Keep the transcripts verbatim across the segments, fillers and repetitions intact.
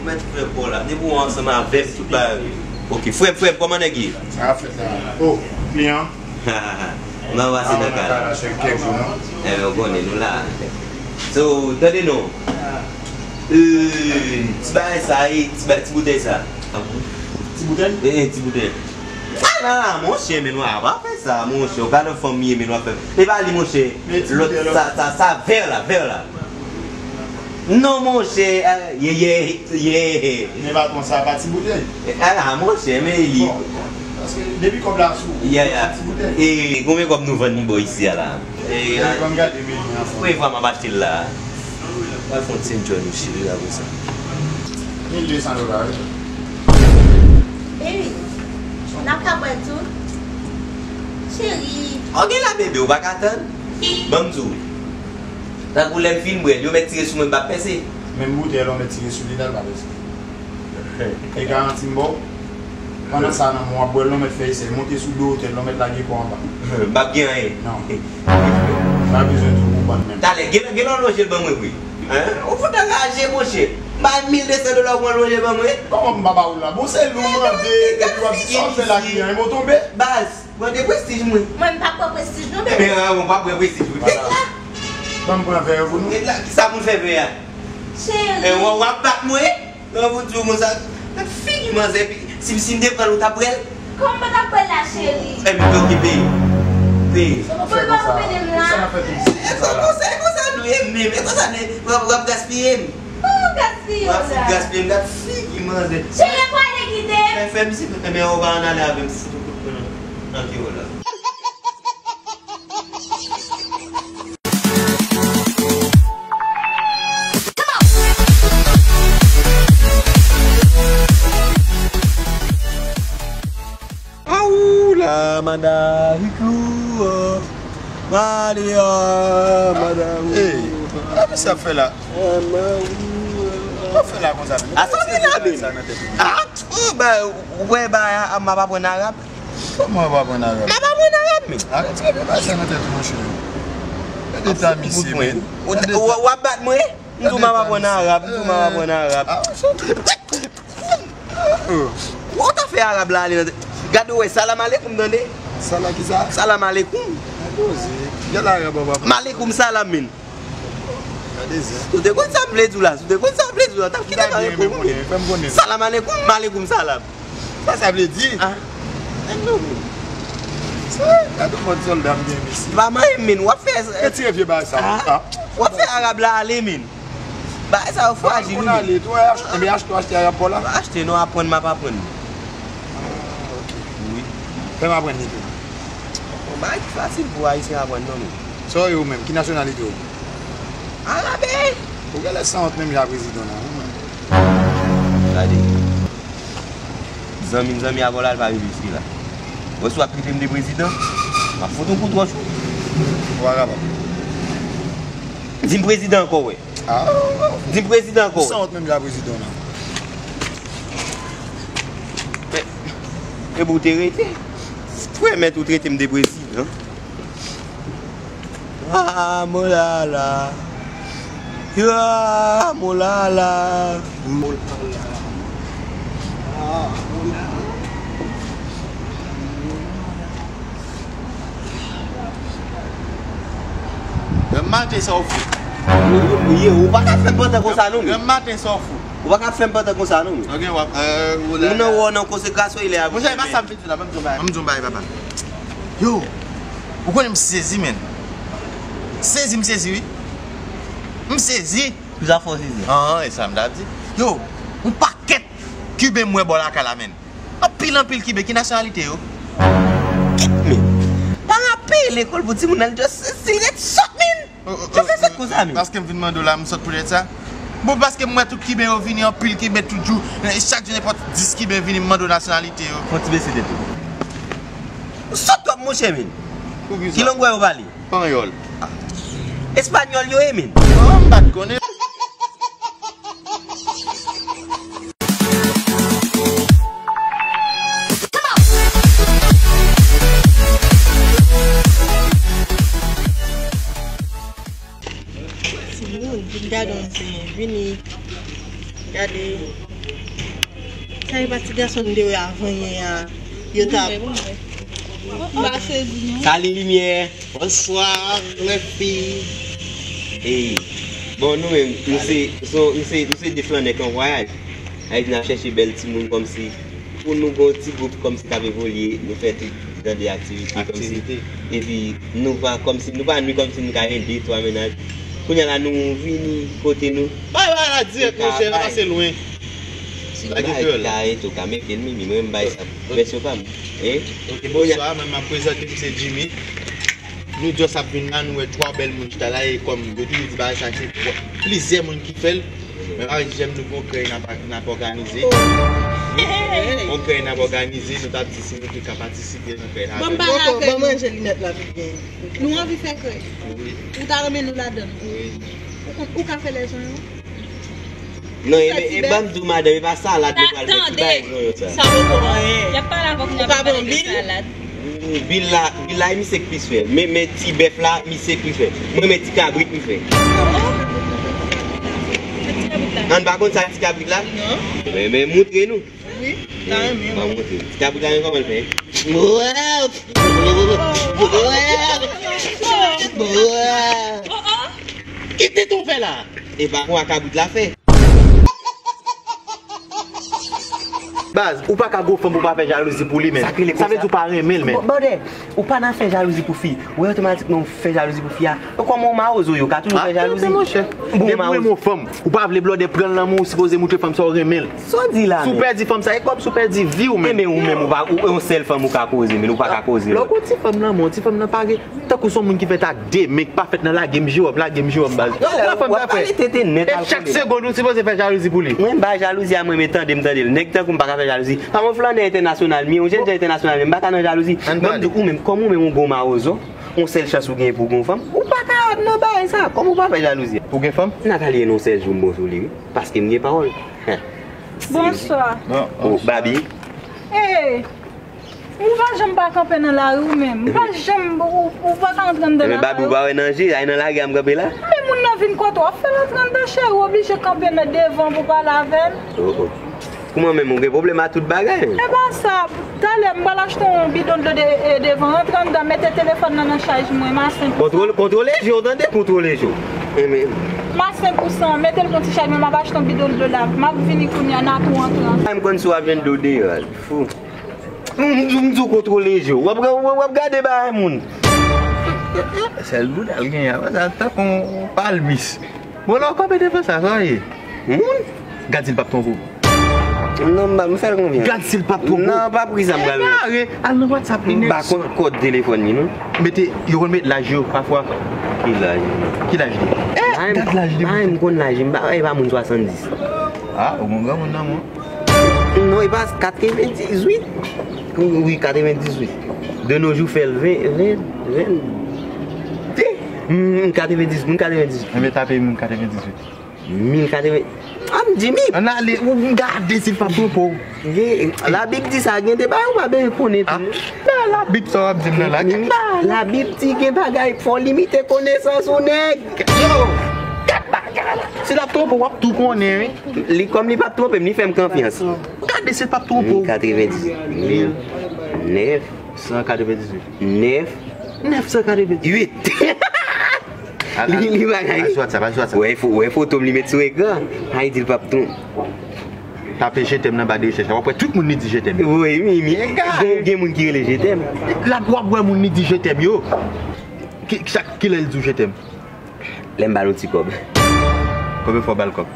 Mèt frè Paul la, depi w ansanm avè m, tout bagay. Ok, frè m, frè m, kòman nèg ye? Sa fèt la. Oh, kliyan. Mwen pase nan kay la. Mwen nan kay la, se kèk jou, non? Enben, w konnen, nou la. So, tande non. Euh, ti bagay sa, e, ti ba-, ti boutèy sa. Ti boutèy? Eh, eh, ti boutèy. Ah, non, non, monchè, men nou a pa fè sa, monchè. Ou ka nan fanmi, men nou a fè. E pa li, monchè. Lòt, sa, sa, sa, vè la, vè la. Non, monchè, ah, ye, ye, ye. Men patwon, sa pa ti boutèy. Ah, monchè, men li. Bon, paske depi kòb la sou ou, yeah, yeah, ti boutèy. E konbyen kòb nou vann li bò isi a la? E, ah, ban m gade meni an. Premye fwa m ap achte l la. Al fè yon ti enjoy nou cheri apre sa. Mil de san dola, wi. Baby, n ap ka bwè tou? Cheri. Ok la, bebe, ou pa ka tann? Ban m di w. Tankou lè m fin bwè l, yo mèt tire sou mwen, m p ap pèse. Menm boutèy la, ou mèt tire sou li, l pa pèse. E garanti m ba w. Pandan sa, nan men w ap bwè l, lè w mèt fè esèy, monte sou do otèl, lè w mèt lage kò w anba. M p ap gen anyen. Non. Pa bezwen di w konprann menm. Talè, gen, gen lè w lonje l ban mwen vre. Hein? Ou fout anraje, monchè. M bay mil de san dola, ou pran lonje ban mwen. Kòman m pa ba ou l la? Bon, se lou mande, epi w ap di sa w fè la, kliyan, e mwen w tonbe? Baz, pran de prestij mwen. Mwen, m pa pran prestij non, bebe. Enben, ah, ou pa pran prestij mwen. Kèt la. Ban m pran vè yo pou nou. Kèt la, kisa pou n fè vè a? Cheri. Eh, w, w ap bat mwen? Nan pou di w konsa, gad figi manzè, epi si, si m te pran l, ou t ap pran l? Kòman m pa t ap pran l la, cheri? Enben, ok, peye. Peye. Ou pa pede m la? Sa n ap fè tout sa la? E konsa, e konsa nou ye menm, e konsa nou ye, w ap, w ap gaspiye m. Ou gaspiye m la? W ap fout gaspiye m, gad figi manzè. Cheri, e pou ale kite m? Fè, fè misye, enben, ou pa ann ale avè m, fout ou kout pwen nan, nan ke w la. Aou la, manda, hikou, oh. Maria, manda, ou. Hey, sa misye ap fè la? Sa w fè la konsa? A sa w gen la menm? Ah, ou ba, ou wè ba a, m ap aprann arab. Kòman w ap aprann arab? M ap aprann arab, men. Arèt retire bagay sa nan tèt ou, monchè. Gade eta misye, men. Ou, ou, w ap bat mwen? M di w m ap aprann arab, m di w m ap aprann arab. Ah, sa. Ou ta fè arab la ale nan tèt. Gade w wè, salam alekoum, tande? Salam kisa? Salam alekoum. Poze. Gade arab ap aprann. Malekoum salam, men. Gade zen. Si w te konn sa m vle di w la, si w te konn sa m vle di w la, w t ap kite m ale pou mwen. Fè m konnen. Salam alekoum, malekoum salam. Sa sa vle di? Ah. Nèg nou. Sa, gade yon mòd sòlda m gen, mesye. Pa manyen m, men w ap fè. Retire vye bagay sa. Ah. W ap fè arab la ale, men. Bagay sa yo frajil, wi. Konn ale tou, enben achte w achte arab pa w la. Achte non, aprann m ap aprann. Ah, ok. Wi. Fè m aprann li tou. Yon bagay ki fasil pou Ayisyen aprann non, men. Sa w ye ou menm? Ki nasyonalite w? Arabe! Ou genlè sanwont menm jan ak prezidan nan, wi, men. Gade. Zanmi m zanmi avè w la, l pa rive jiske la. Wè si w ap trete m de prezidan, m ap fout yon kout wòch ou. Ou pa kapab. Di m prezidan ankò, wè. Ah. Di m prezidan ankò, wè. Ou sanwont menm jan ak prezidan nan. Men, e pou w te rete. Frè, men tou trete m de prezidan. Ah, molala. Ah, molala. Molala. Ah, molala. Granm maten sa w fou. Ou, ou, ou pa ka fè m pantan konsa non, men. Granm maten sa w fou. Ou pa ka fè m pantan konsa non, men. Ok, w ap, euh, ou la. Moun nan wè w nan konsekrasyon, il est. Monchè, e pa sa m vin di la, ban m di w bagay. Ban m di w bagay, papa. Yo, ou konnen m sezi, men. Sezi, m sezi, wi. M sezi. Kisa fè w sezi? An, e sa m t ap di. Yo, yon pakèt Kiben m wè bò lakay la, men. Anpil, anpil Kiben, ki nasyonalite yo? Kèt, men. Parapeye lekòl pou timoun nan, just si l ret sòt, men. Yo fè sòt konsa, men. Paske m vin mande w la, m sòt poutèt sa? Bon, paske m wè tout Kiben yo vini, anpil Kiben tout jou. Chak jou nenpòt dis Kiben vini, m mande w nasyonalite yo. Fò ti bese tèt ou. Ou sòt twòp, monchè, men. Poukisa? Ki lang wè yo pale? Panyòl. Espanyòl yo ye, men. Oh, m pa t konnen. Timoun, vin gade yon timoun. Vini. Gade. Ay, pa ti gason m te wè avan yè a. Yo t ap. Bon, bon, bon. Bon, m pa sezi, non. Salut, Limyè. Bonsoir, les filles. Ey, bon, nou menm, nou se, nou se, nou se de flannè k an vwayaj. Sa vle di n ap chèche bèl timoun kòmsi, pou nou gen yon ti gwoup kòmsi k ap evolye, nou fè tout jan de aktivite kòmsi. Aktivite. Epi nou pa kòmsi, nou pa nwi kòmsi nou ka gen de, twa mennaj. Kounye a la, nou vini kote nou. Bay, bay la dirèk, monchè, nou pase lwen. Lage kreyòl. Ka, eto, ka mete l, Mimi, mwen m bay sa. Vèsyon pa m. Hein? Ok, bonswa, mwen m ap prezante m se Jimmy. Nou just ap vin la, nou wè twa bèl moun chita la, e kòm yo toujou di bagay sa, se plizyè moun ki fè l. Men pa wè jèm nou gon krèy n ap, n ap òganize. Gon krèy n ap òganize, nou t ap di si nou te ka patisipe nan krèy la avè nou. Bon, m pa la avè nou. Bon, manje linèt la vin gen. Nou anvi fè krèy. Wi. Ou ta renmen nou ladan l? Wi. Ou konn, ou ka fè lèzon yo? Non, e, e ban m di w, madanm, e pa salad nou pral fè, ti bagay zonyon sa. Sa poko anyen. Y ap pale avè w, y ap pale de salad. Bil la, bil la, e misye k plis fè. Men, men ti bèf la, misye k plis fè. Mwen, men ti kabrit m fè. An pa konn sa ti kabrit la? Non. Men, men moutre nou. Wi, ta renmen. Ban m moutre. Ti kabrit la, men kòman l fè? Kite ton fè la. E pa konsa kabrit la fè. Baz, ou pa ka gwo fanm pou pa fè jalouzi pou li, men. Sa k rele konsa? Sa vle di ou pa renmen l, men. Bòdè, ou pa nan fè jalouzi pou fi. Ou otomatikman ou fè jalouzi pou fi a. Kòman yon mawozo yo ka toujou fè jalouzi? Ah, monchè. Depi ou renmen yon fanm, ou pa vle blòdè pran l nan men w, ou sipoze moutre fanm sa w renmen l. Sa w di la, men? Si w pèdi fanm sa, e kòm si w pèdi vi w, men. Men ou menm, ou pa, ou, yon sèl fanm ou ka koze, men ou pa ka koze lòt. Lè w gon ti fanm nan men w, ti fanm nan pare. Tankou se yon moun ki fèt ak de men, ki pa fèt nan lage m jewòm, lage m jewòm, baz. Sa fanm ta fè? E chak segonn ou sipoze fè jalouzi pou li. Mwen m pa jalouzi a mwen, men tande m tande l. Nèg tankou m pa ka fè jalouzi. Pa yon flannè entènasyonal m ye, yon jènjan entènasyonal m ye, m pa ka nan jalouzi. Ban m di w, ou menm, kòm ou menm yon gwo mawozo, yon sèl chans ou genyen pou w gen yon fanm, ou pa ka nan bagay sa. Kòman ou pa fè jalouzi? Ou gen fanm? Nathalie, yon sèl jou m bon sou li, wi. Paske m gen pawòl. Bonswa. Oh, Babi. Hey! Ou pa janm pa kanpe nan lari ou menm. Ou pa janm, ou, ou pa ka antre anndan lari. Men Babi, ou pa wè nan je, ay nan lari a m kanpe la. Men moun nan vin kote w, w ap fè l antre anndan, cheri, ou oblije kanpe nan devan pou pale avè l. Oh, oh. Kouman menm, ou gen pwoblèm a tout bagay? E pa sa, talè m pral achte yon bidon dlo de, e, devan, antre anndan, mete telefòn nan nan chaj mwen, m a senk pou san. Kontwole, kontwole je w, tande, kontwole je w. M a senk pou san, mete l gon ti chaj mwen, m ap achte yon bidon dlo la, m ap vini kounye a, n a tou antre ansanm. Ay, m konn si w ap jwenn dlo deyò a, fou. M, m, m di w kontwole je w. W ap, w ap, w ap gade bagay moun. Sèl bouda l genyen, apre sa, tankou yon palmis. Bon, lè w kanpe devan sa, sa w ye? Moun? Gad si l p ap twonpe w. Non, m pa, m fè l konfyans. Gad si l p ap twonpe w. Non, pa pri sa m pral met. Egare, al nan WhatsApp li, nèg. M pa konn kòd telefòn li, non. Mete, yo konn met laj yo, pafwa. Ki laj? Ki laj li? Eh, gad laj li. Pa, m konn laj li, m pa, e pa moun swasanndis. Ah, ou gon granmoun nan men w. Non, e pa katrevendizwit. Wi, katrevendizwit. De nos jours, fè l ven, ven, vennde. Moun katrevendizwit, moun katrevendizwit. Enben, tape moun katrevendizwit. Mil katreven. Ah, m di mil. Ann ale, ou gade si l p ap twonpe w. Gen, Labib di sa, gen de bagay ou pa bezwen konnen tou. Ah, nan Labib sa w ap di m nan la. Gen bagay. Labib di gen bagay, fò w limite konesans ou, nèg. Yo, gad bagay la. Si l ap twonpe w, w ap tou konnen, wi. Li, kòm li p ap twonpe m, li fè m konfyans. Gade si l p ap twonpe w. Mil katrevendizuit. Mil nèf san katrevendizuit. Nèf. Nèf san katrevendizuit. Li, li bagay. Al sou WhatsApp, al sou WhatsApp. Wè fo-, wè foto m li met sou ekran. Ay, di l p ap twonpe. Tape je t'aime nan ba de rechèch la, w ap wè tout moun li di je t'aime. Wi, wi, wi. Gen, gen moun ki rele je t'aime. La, w ap wè moun li di je t'aime yo. Ki, ki, kilè l di w je t'aime? Lè m ba l yon ti kòb. Konbyen fwa w ba l kòb?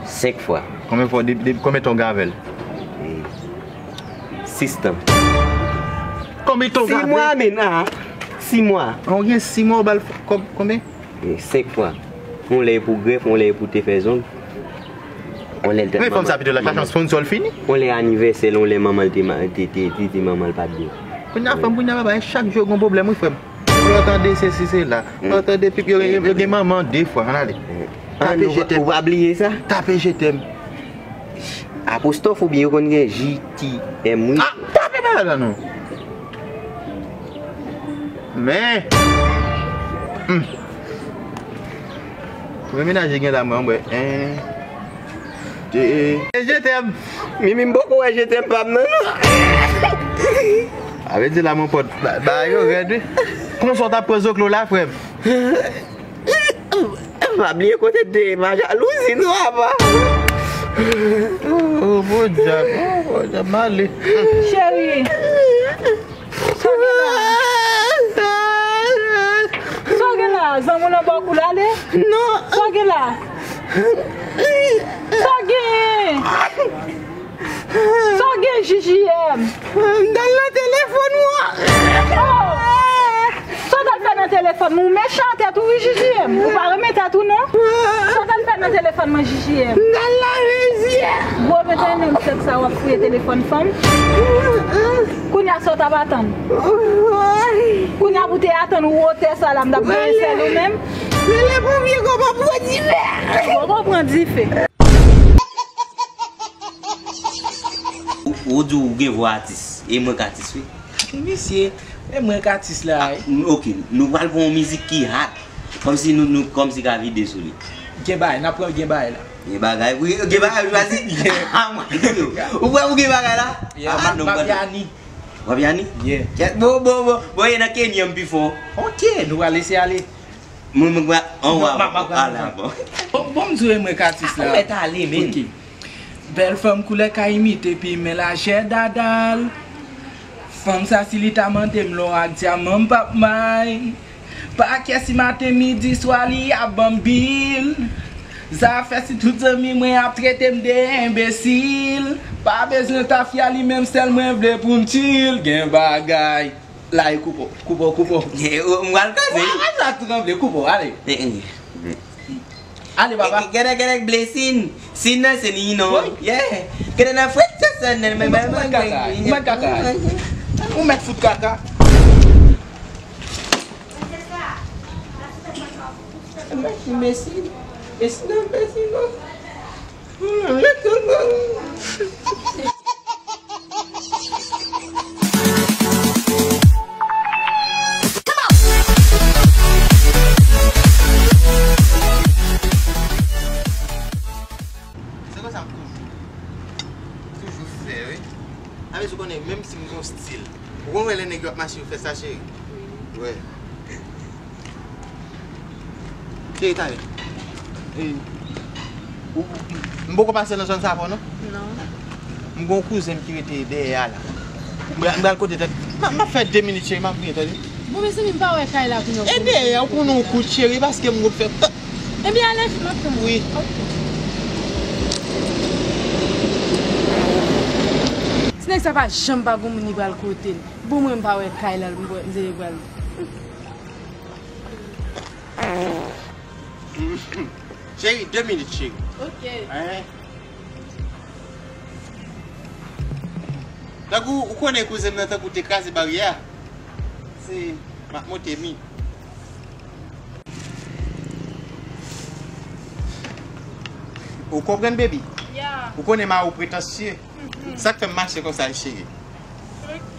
Senk fwa. Konbyen fwa, de, de, konbyen tan w gen avè l? E, sis tan. Konbyen tan w gen avè l? Sis mwa, men, ah, sis mwa. An, w gen sis mwa, w ba l kòb konbyen? E, senk fwa. Yon lè e pou grèf, yon lè e pou te fè zong. Yon lè l te... Men fanm sa pito la chache yon sponsor, l fini. Yon lè anivèsè l, yon lè manman l te ma-, te, te, te, te manman l pa t byen. Kounye a fanm, kounye a papa, chak jou yo gen yon pwoblèm, wi, frè m. Yo tande sesi, sela. Yo tande pip, yo, yo, yo gen manman de fwa, ann ale. Tape je t'aime. Ou pa bliye sa? Tape je t'aime. Apostwòf oubyen yo konn gen J T M, wi. Ah, tape bagay la non. Men. Hmm. Konbyen menaj li gen la, mwen, mwen, en. E, e, e je t'aime. Mimi, m poko wè je t'aime pa m nan, non. A vle di la, mon pote, ba- bagay yo rèd, wi. Konsa w t ap pran zoklo la, frè m? M pa bliye kote te ma jalouzi, non, apa. Oh, bon dyab, oh, bon dyab, m ale. Cheri. Sa w gen la? Sa w gen la? Zanmi w nan bò kou l ale? Non. Sa w gen la? Sa w gen? Sa w gen, J J M? M t al nan telefòn ou an. Oh! Sa w t al fè nan telefòn mwen? Ou mechan tèt ou, wi, J J M. Ou pa renmen tèt ou, non? Sa w t al fè nan telefòn mwen, J J M? M t al lave zye. Gwo ventennèm sèk sa w ap fouye telefòn fanm. Kounye a sa w t ap atann? Kounye a pou te atann wotè sa la, m t ap genyen sèl ou menm. Rele ponpye, gwo pa pran dife. Gwo pa pran dife. Ou, ou di ou gen vwa atis, e mwen k atis, wi. Misye, e mwen k atis la, wi. Ah, n- ok, nou pral pran yon mizik ki hot. Kòmsi nou, nou, kòmsi ka vide sou li. Gen bagay, n ap pran gen bagay la. Gen bagay, wi, gen bagay ou chwazi? Yeah. Ah, mwen, ou wè ou gen bagay la? Yeah, ah, non, Mapiani. Mapiani? Yeah. Kèt, bon, bon, bon, bon, e nan Kenya m pi fò. Ok, nou pral lese ale. Mwen, mwen, mwen, an, non, wa, ma- ma- ala, bon. Bon, bon, m di w, e mwen k atis la. Ou mèt ale, men. Ok. Bèl fanm koulè ka imite pi men lajè dada l. Fanm sa si li ta mande m lò ak dyaman m p ap may. Pa kè si maten midi swa li ap ban m bil. Zafè si tout zanmi mwen ap trete m de enbesil. Pa bezwen tafya li menm sèl mwen vle pou m chill gen bagay. La e koupe w, koupe w, koupe w. Eh, oh, m pral kraze. Wa, wa, sa tranble, koupe w, ale. Eh, eh. Ale, papa. Eh, eh, gade, gade, blessing. Sin nan se ni non. Wi. Yeah. Gade nan fwet sa, sa, nan, ou mèt fout kaka, ou mèt kaka. Ou mèt fout kaka. Mèsi, mèsi. Mèsi nan, mèsi non. Se konsa m toujou, toujou fè, wi. A vle di, ou konnen, menm si m gon stil, ou konn wè lè nèg yo ap mache, yo fè sa, cheri? Wi. Cheri, talè. E, ou, ou, m poko pase nan zòn sa avè w, non? Non. M gon kouzen m ki rete dèyè a la. M pral, m pral kote tèt. M ap, m ap fè de minit, cheri, m ap vini, tande? Bon, mezanmi, m pa wè kay la pou nou. E dèyè, ou konnen yon kout, cheri, paske m gon fè. Ebyen, ale, m ap tann. Wi. Ok. Ti nèg sa pa janm pa gon moun li pral kote l. Bon, mwen, m pa wè kay la, m pral, m se pral. Cheri, de minit, cheri. Ok. Hein? Tankou, ou konnen kouzen m nan tankou te kraze baryè a. Se, m ap monte mi. Ou konprann, baby? Yeah. Ou konnen mari w pretansye. Mhm. Sa k fè m mache konsa, cheri. Ok.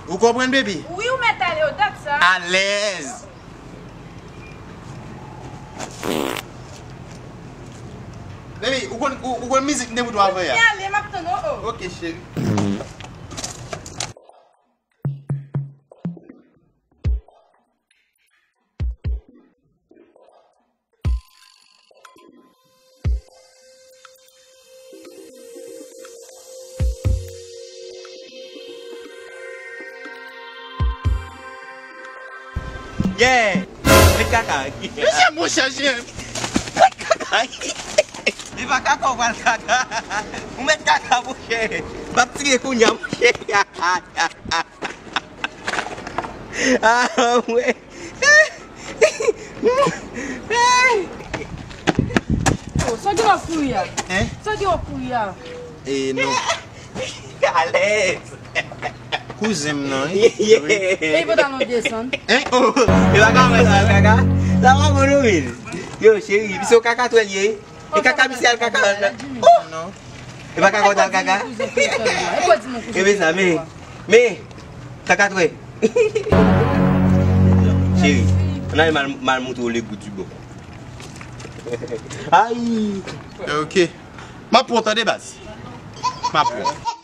Ou konprann, baby? Wi, ou mèt ale, o dat sa. Alèz. Baby, ou konn, ou, ou konn mizik m te pou nou avè a? Kontinye ale, m ap tann ou, o, o. Ok, cheri. Yeah! Mèt kaka. Mesye, monchè, jen. Mèt kaka. E pa kaka ou pral kaka. Ou mèt kaka, monchè. M ap tire kounye a, monchè. Ah, mwen. Oh, sa gen w ap kouri a? Hein? Sa gen w ap kouri a? E non. Alèz. Kouzen m nan, wi. Yeah. E pantalon desann. Hein? Oh, e pa ka wè sa, kaka. Sa pa bon, non, men. Yo, cheri, misye kaka twèl ye. E kaka misye al kaka. Oh! Non. E pa kaka w t al kaka? E mezanmi, men, kaka twè. Cheri, ann al mal, mal montre w le goût du bon. Ay. Ok. M ap pran w tande baz. M ap pran w.